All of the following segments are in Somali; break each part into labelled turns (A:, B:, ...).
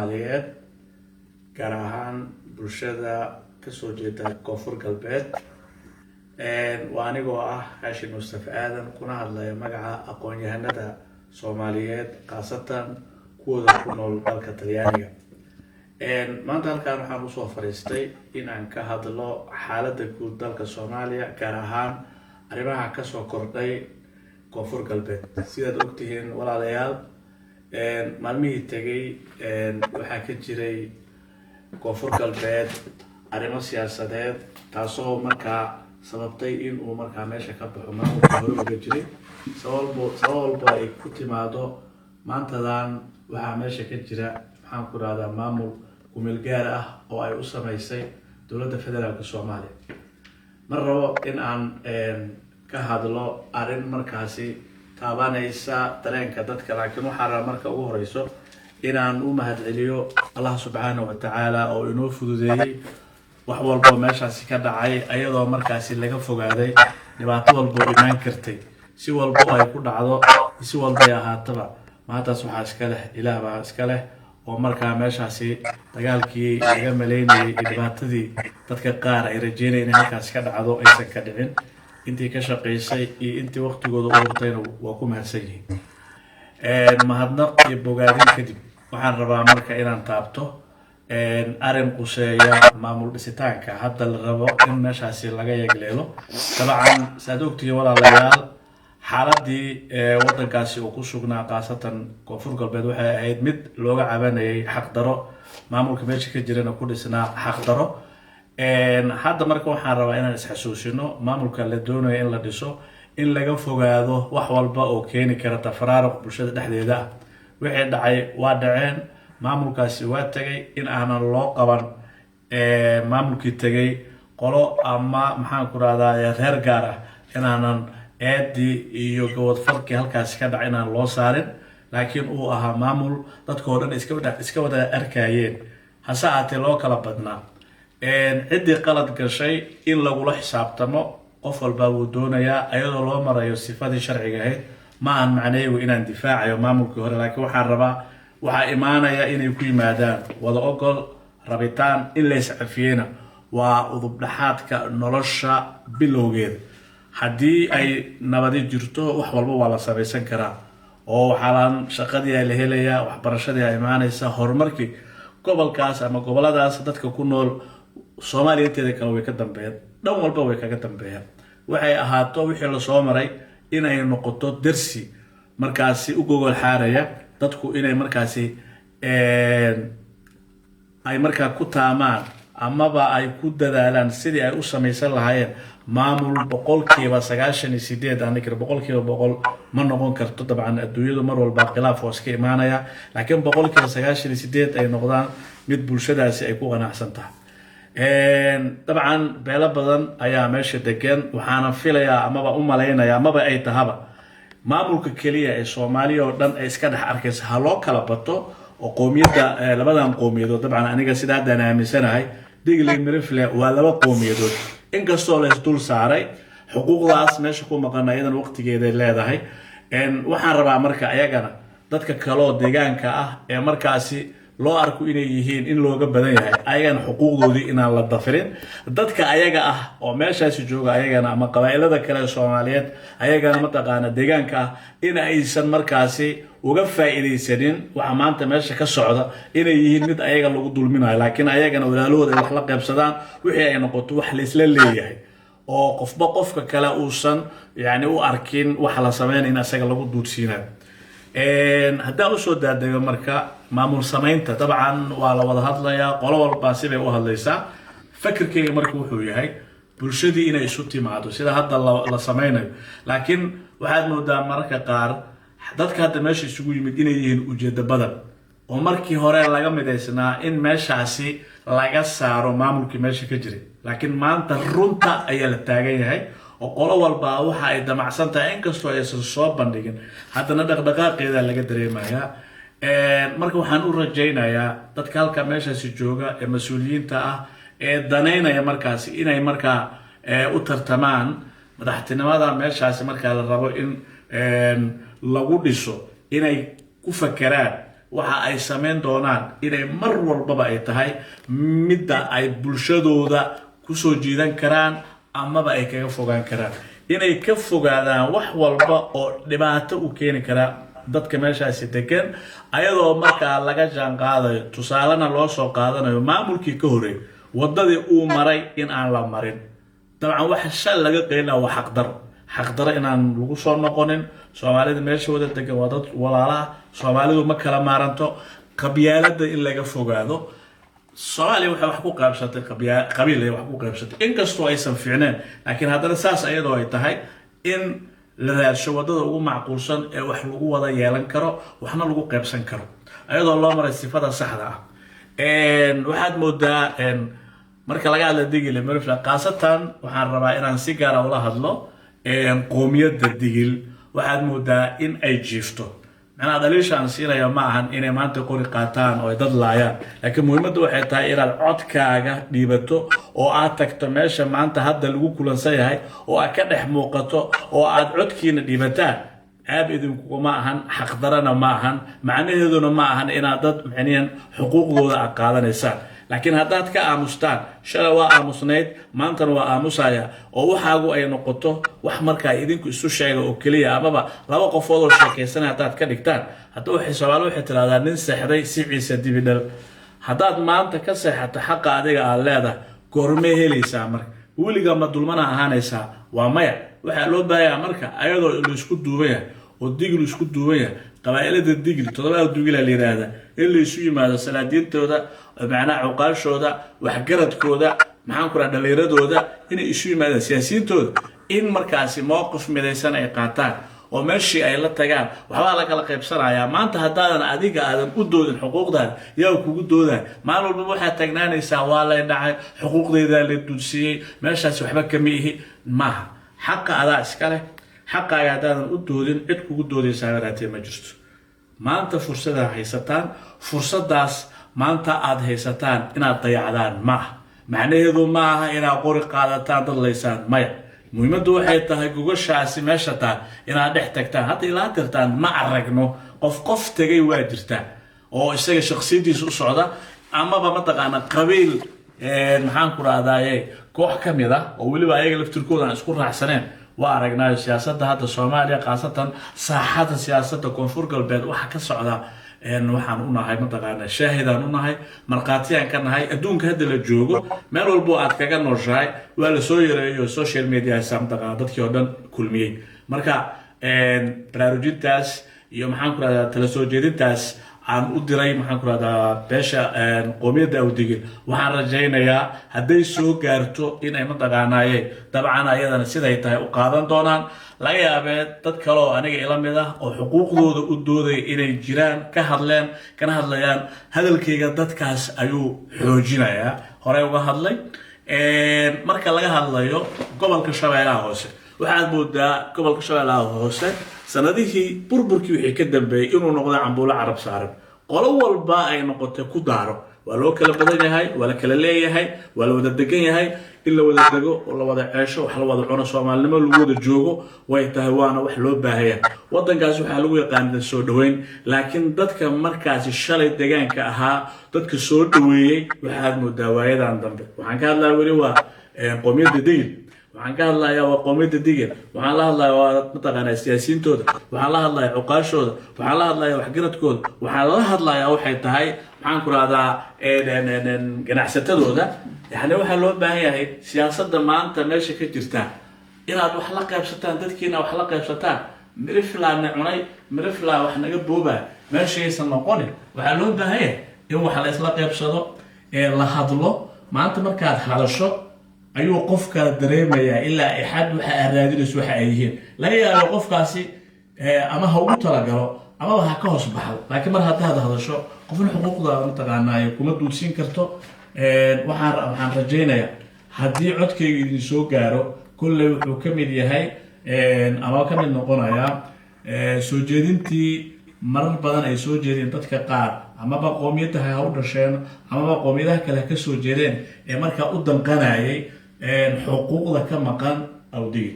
A: Soomaaliyeed, gaar ahaan bulshada kasoo jeeda Koonfur Galbeed, waa anigoo ah Haashim Mustafa Aadan, kuna hadlaya magaca aqoon-yahanada Soomaaliyeed, khaasatan kuwooda ku nool dalka Talyaaniga. Maanta halkaan waxaan usoo fariistay in aan ka hadlo xaaladda guud dalka Soomaaliya, gaar ahaan arrimaha kasoo kordhay Koonfur Galbeed. Sidaad ogtihiin, walaalayaal, maalmihii tegay waxaa ka jiray Koonfur Galbeed arrimo siyaasadeed, taasoo markaa sababtay in uu markaa meesha ka baxo maamulka hore uga jiray. Sabab walbo ay ku timaado, maantadan waxaa meesha ka jira, maxaan ku rahdaa, maamul kumeel gaar ah oo ay u sameysay Dowladda Federaalka Soomaaliya. Ma rabo in aan ka hadlo arrin markaasi taabanaysa dareenka dadka, laakiin waxaa rabaa marka ugu horeyso inaan u mahadceliyo Allah subxaana wa tacaala oo inoo fududeeyey wax walbo meeshaasi ka dhacay, ayadoo markaasi laga fogaaday dhibaato walbo imaan kartay. Si walbo ay ku dhacdo, si walba ay ahaataba, maantaas waxaa iska leh Ilaah baa iska leh, oo markaa meeshaasi dagaalkii laga malaynayay iyo dhibaatadii dadka qaar ay rajeynayeen inay halkaasi ka dhacdo aysan ka dhicin. Intii ka shaqaysay iyo intii waqtigooda u hurtayna waa ku mahadsan yihiin. Mahadnaq iyo bogaadin kadib, waxaan rabaa marka inaan taabto arrin quseeya maamul dhisitaanka hadda la rabo in meeshaasi laga yegleelo. Dabcan, saad ogtihiin, walaalayaal, xaaladii wadankaasi uu ku sugnaa, khaasatan Koonfur Galbeed, waxay ahayd mid looga cabanayay xaqdaro, maamulka meesha ka jirana ku dhisnaa xaqdaro. Hadda marka waxaan rabaa inaan isxasuusino maamulka la doonayo in la dhiso in laga fogaado wax walba oo keeni kara tafaraaruq bulshada dhexdeeda ah. Wixii dhacay waa dhaceen, maamulkaasi waa tegay. In aanan loo qaban maamulkii tegay qolo ama, maxaan ku rahdaa, reer gaar ah, inaanan eedii iyo gawadfalkii halkaasi ka dhacay inaan loo saarin, laakiin uu ahaa maamul dadka oo dhan iska wada arkayeen, hase ahaatee loo kala badnaa. Ciddii qalad gashay in lagula xisaabtamo qof walbaa wuu doonayaa, ayadoo loo marayo sifadii sharciga ahayd. Ma aan macneeygu inaan difaacayo maamulkii hore, laakiin waxaan rabaa waxaa imaanaya inay ku yimaadaan wada ogol, rabitaan in la iscafiyeyna waa udub dhexaadka nolosha bilowgeeda. Haddii ay nabadi jirto, wax walba waa la samaysan karaa, oo waxaalaan shaqadii la helayaa, waxbarashadii a imaanaysa, horumarkii gobolkaas ama goboladaas dadka ku nool Soomaaliya inteeda kale way ka dambeeyaan, dhan walba way kaga dambeeyaan. Waxay ahaato wixii lasoo maray inay noqoto darsi markaasi u gogol xaaraya dadku inay markaasi ay markaa ku taamaan amaba ay ku dadaalaan sidii ay u samaysan lahaayeen maamul 98%. Aan kira 100% ma noqon karto, dabcan adduunyadu mar walba khilaaf oo iska imaanaya, laakiin 98% ay noqdaan mid bulshadaasi ay ku qanacsan tahay. Dabcan beelo badan ayaa meesha degan, waxaana filayaa amaba u malaynaya amaba ay tahaba maamulka keliya ee Soomaaliya oo dhan ay iska dhex arkaysa ha loo kala bato oo qoomiyadda labadan qowmiyadood. Dabcan aniga sida haddaan aaminsanahay, Digli Mirifle waa laba qowmiyadood, inkastoo la isdul saaray. Xuquuqdaas meesha ku maqan iyadan waqtigeeday leedahay. Waxaan rabaa marka ayagana dadka kaleoo deegaanka ah ee markaasi loo arko inay yihiin in looga badan yahay, ayagana xuquuqdoodii inaan la dafirin. Dadka ayaga ah oo meeshaasi jooga ayagana ama qabaa'ilada kale ee Soomaaliyeed ayagana mataqaana deegaanka ah in aysan markaasi uga faa'iidaysanin waxa maanta meesha ka socda inay yihiin mid ayaga lagu dulminayo, laakiin ayagana walaalahooda ay wax la qaybsadaan, wixii ay noqoto wax laisla leeyahay oo qofba qofka kale uusan yani u arkin waxa la sameynaya in asaga lagu duudsiinayo. Haddaan usoo daadego marka maamul samaynta, dabcan waa la wada hadlayaa, qolo walbaa sibay u hadlaysaa. Fakirkayga marka wuxuu yahay bulshadii inay isu timaado sida hadda la sameynayo, laakiin waxaad moodaa mararka qaar dadka hadda meesha isugu yimid inay yihiin ujeedo badan, oo markii hore laga midaysnaa in meeshaasi laga saaro maamulkii meesha ka jiray, laakiin maanta runta ayaa la taagan yahay oo qolo walba waxa ay damacsan tahay, inkastoo aysan soo bandhigin, haddana dhaqdhaqaaqeeda laga dareemayaa. Marka waxaan u rajaynayaa dadka halka meeshaasi jooga ee mas-uuliyiinta ah ee danaynaya markaasi inay markaa u tartamaan madaxtinimada meeshaasi markaa la rabo in lagu dhiso, inay ku fakeraan. Waxa ay samayn doonaan inay mar walbaba ay tahay midda ay bulshadooda kusoo jiidan karaan amaba ay kaga fogaan karaan, inay ka fogaadaan wax walba oo dhibaato u keeni kara dadka meeshaasi degan, ayadoo markaa laga jaan qaadayo, tusaalena loo soo qaadanayo maamulkii ka horreey waddadii uu maray in aan la marin. Dabcan waxa shal laga qeylina waa xaqdaro, xaqdaro inaan lagu soo noqonin. Soomaalida meesha wada degan waa dad walaalaha, Soomaalidu ma kala maaranto. Qabyaalada in laga fogaado. Soomaaliya waxay wax ku qaybsatay qabiil ay wax ku qaybsatay, inkastoo aysan fiicneen, laakiin haddana saas ayadoo ay tahay in la raadsho waddada ugu macquulsan ee wax lagu wada yeelan karo, waxna lagu qaybsan karo, ayadoo loo maray sifada saxda ah. Waxaad moodaa marka laga hadla Digil Mirifle, khaasatan waxaan rabaa inaan si gaara ula hadlo qoomiyadda Digil. Waxaad moodaa in ay jiifto. Macnaha dhaliisha aan siinaya ma ahan inay maanta qori qaataan oo ay dad laayaan, laakiin muhiimadda waxay tahay inaad codkaaga dhiibato oo aad tagto meesha maanta hadda lagu kulansan yahay oo aad ka dhex muuqato oo aad codkiina dhiibataan. Caab idinkuguma ahan, xaqdarana ma ahan, macnaheeduna ma ahan inaad dad micniyan xuquuqdooda aad qaadanaysaan. Laakiin haddaad ka aamustaan, shalay waa aamusnayd, maantana waa aamusaya, oo waxaagu ay noqoto wax markaa idinku isu sheega oo keliya amaba laba qofood oo sheekaysanaya haddaad ka dhigtaan, hadda waxay Soomaali waxay tidhahdaa, "Nin seexday siciisa dibi dhal." Haddaad maanta ka seexato xaqa adiga aad leedahay, goormee helaysaa? Marka weligaa ma dulmana ahaanaysaa? Waa maya. Waxaa loo baahayaa marka, ayadoo laisku duuban yahay oo Digil isku duuban yahay, qabaa'ilada Digil, toddobada Digila la yidhaahda, in la isu yimaado, salaadiintooda, macnaha cuqaashooda, waxgaradkooda, maxaan ku raha, dhallinyaradooda, inay isu yimaadaan, siyaasiyiintooda, in markaasi mowqif midaysan ay qaataan oo meeshii ay la tagaan. Waxbaa la kala qaybsanayaa. Maanta haddaadan adiga aadan u doodin xuquuqdaada, yaa kugu doodaya? Maalin walbaba waxaad taagnaanaysaa, "Waa lay dhacay, xuquuqdaydaa la dulsiiyey, meeshaas waxba kama ihi." Maaha. Xaqa adaa iska leh. Xaqaaga haddaadan u doodin, cid kugu doodaysaa yaraatee ma jirto. Maanta fursadaa haysataan, fursadaas maanta aad haysataan inaad dayacdaan ma aha. Macnaheedu ma aha inaad qori qaadataan, dad laysaan, maya. Muhiimaddu waxay tahay gogoshaasi meesha taa inaad dhex tagtaan. Hadda ilaa tirtaan ma aragno qof qof tegay. Waa jirtaa oo isaga shakhsiyadiisa u socda amaba mataqaana qabiil, maxaan ku rahdaye, koox ka mid ah oo weliba ayaga laftirkooda aan isku raacsaneen waa aragnaayo. Siyaasadda hadda Soomaaliya, khaasatan saaxada siyaasadda Koonfur Galbeed, waxa ka socda waxaan u nahay mataqaana shaahidaan u nahay, markhaatiyaan ka nahay. Adduunka hadda la joogo, meel walbo aad kaga nooshahay waa la soo yareeyo social media mataqaana dadkii oo dhan kulmiyey. Marka baraarujintaas iyo, maxaan ku rahdaa, tala soo jeedintaas aan u diray, maxaan ku rahdaa, beesha qoomiyadda Awdigil, waxaan rajaynayaa hadday soo gaarto inay mataqaanaaye dabcan ayadana siday tahay u qaadan doonaan. Laga yaabee dad kale oo aniga ila mid ah oo xuquuqdooda u doodaya inay jiraan, ka hadleen, kana hadlayaan. Hadalkayga dadkaas ayuu xoojinayaa. Horey uga hadlay. Marka laga hadlayo gobolka Shabeellaha Hoose, waxaad moodaa gobolka Shabeellaha Hoose sanadihii burburkii wixii ka dambeeyey inuu noqdo cambuulo Carab saaran, qolo walba ay noqotay ku daaro. Waa loo kala badan yahay, waa la kala leeyahay, waa la wada degan yahay. In la wada dego oo la wada ceesho, wax la wada cuno, Soomaalinimo lagu wada joogo way tahay, waana wax loo baahaya. Waddankaasi waxaa lagu yaqaana soo dhoweyn, laakiin dadka markaasi shalay degaanka ahaa, dadka soo dhoweeyey, waxaad moodaa waayadan dambe, waxaan ka hadlaya weli waa qoomiyadda Digil, waxaan ka hadlayaa waa qoomiyadda Digil, waxaan la hadlayaa waa mataqaanaa siyaasiyiintooda, waxaan la hadlayaa cuqaashooda, waxaan la hadlayaa waxgaradkooda, waxaan la hadlayaa waxay tahay, maxaan ku rahdaa, ganacsatadooda. Yani waxaa loo baahan yahay siyaasadda maanta meesha ka jirta inaad wax la qaybsataan, dadkiina wax la qaybsataan. Miriflaana cunay, miriflaa wax naga boobaa meeshaysan noqonin. Waxaa loo baahan yahay in wax la isla qaybsado ee la hadlo. Maanta markaad hadasho ayuu qofka dareemayaa ilaa ixad waxa aad raadinayso waxa ay yihiin. Laga yaabo qofkaasi ama ha ugu talagalo amaba ha ka hoos baxdo, laakiin mar haddaad hadasho, qofna xuquuqdaada mataqaanaayo kuma duudsiin karto. Waxaan rajaynayaa haddii codkayga idin soo gaaro, kolley wuxuu ka mid yahay ama ka mid noqonayaa soo jeedintii marar badan ay soo jeedeen dadka qaar, amaba qoomiyadaha ha u dhasheen amaba qoomiyadaha kale ha ka soo jeedeen, ee markaa u danqanayay xuquuqda ka maqan Awdigil,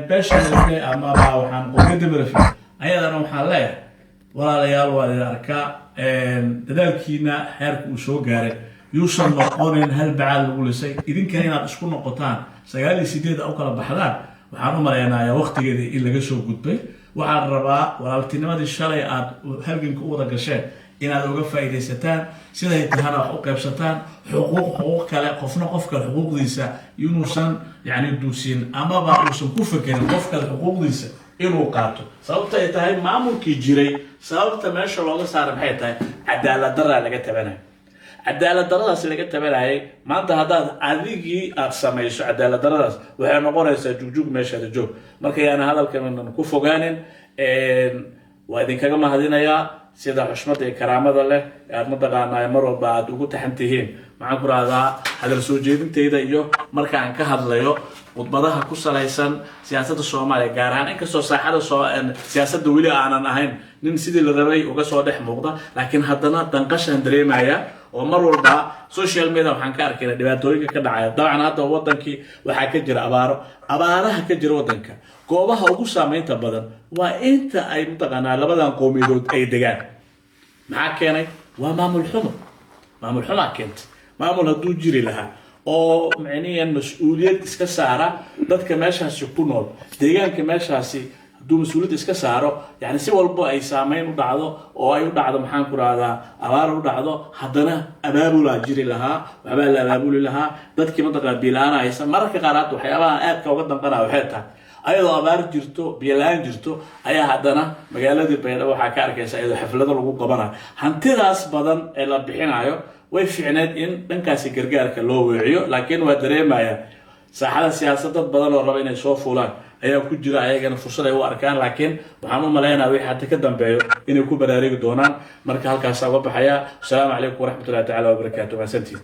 A: beesha Mirifle amaba waxaan qoomiyadda Mirifle. Ayadana waxaan leeyahay Walaalayaal, waa idin arkaa dadaalkiina heerka uu soo gaaray. Yuusan noqonin hal bacaad lagu lisay. Idinkana inaad isku noqotaan, 9 iyo 8 u kala baxdaan, waxaan u malaynayaa waqtigeedii in laga soo gudbay. Waxaan rabaa walaaltinimadii shalay aad halganka u wada gasheen inaad uga faa'iidaysataan, siday tahana wax u qaybsataan, xuquuq kale, qofna qof kale xuquuqdiisa inuusan yani duusin amaba uusan ku fekerin qof kale xuquuqdiisa inuu qaato. Sababta ay tahay, maamulkii jiray sababta meesha looga saara maxay tahay? Cadaalad daraa laga tabanayo. Cadaalad daradaas laga tabanayay, maanta haddaad adigii aad samayso cadaalad daradaas, waxay noqonaysaa jugjug meeshaada joog. Marka yaana hadalkan ku fogaanin. Waa idinkaga mahadinayaa sida xushmadda iyo karaamada leh ee aad mataqaanaa mar walba aad ugu taxan tihiin, maxaan ku rahdaa, hadal soo jeedintayda iyo marka aan ka hadlayo khudbadaha ku salaysan siyaasadda Soomaaliya gaar ahaan. Inkastoo saaxada soo siyaasadda weli aanan ahayn nin sidii la rabay uga soo dhex muuqda, laakiin haddana danqashaan dareemaya oo mar walba social media waxaan ka arkayna dhibaatooyinka ka dhacaya. Dabcan hadda wadankii waxaa ka jira abaaro. Abaaraha ka jira wadanka, goobaha ugu saameynta badan waa inta ay mataqaanaa labadan qowmiyadood ay degaan. Maxaa keenay? Waa maamul xumo. Maamul xumaa keentay. Maamul hadduu jiri lahaa oo micniyan mas-uuliyad iska saara dadka meeshaasi ku nool, deegaanka meeshaasi hadduu mas-uuliyad iska saaro, yani si walbo ay saameyn u dhacdo oo ay u dhacdo, maxaan ku rahdaa, abaar u dhacdo, haddana abaabulaa jiri lahaa, waxbaa la abaabuli lahaa dadkii mataqaa biyo-la-aan haysa. Mararka qaar hadda waxyaabaha aadka uga danqanaya waxay tahay, ayadoo abaar jirto, biyo la-aan jirto, ayaa haddana magaaladii Baydhabo waxaa ka arkaysa iyadoo xaflado lagu qabanayo. Hantidaas badan ee la bixinayo, way fiicneed in dhankaasi gargaarka loo weeciyo, laakiin waa dareemaya saaxada siyaasad dad badan oo raba inay soo fuulaan ayaa ku jira, ayagana fursad ay u arkaan. Laakiin waxaan u malaynaya wixii hadda ka dambeeyo inay ku baraarigi doonaan. Marka halkaasaa uga baxaya. Asalaamu calaykum waraxmatullahi tacaala wabarakaatu. Mahadsantiin.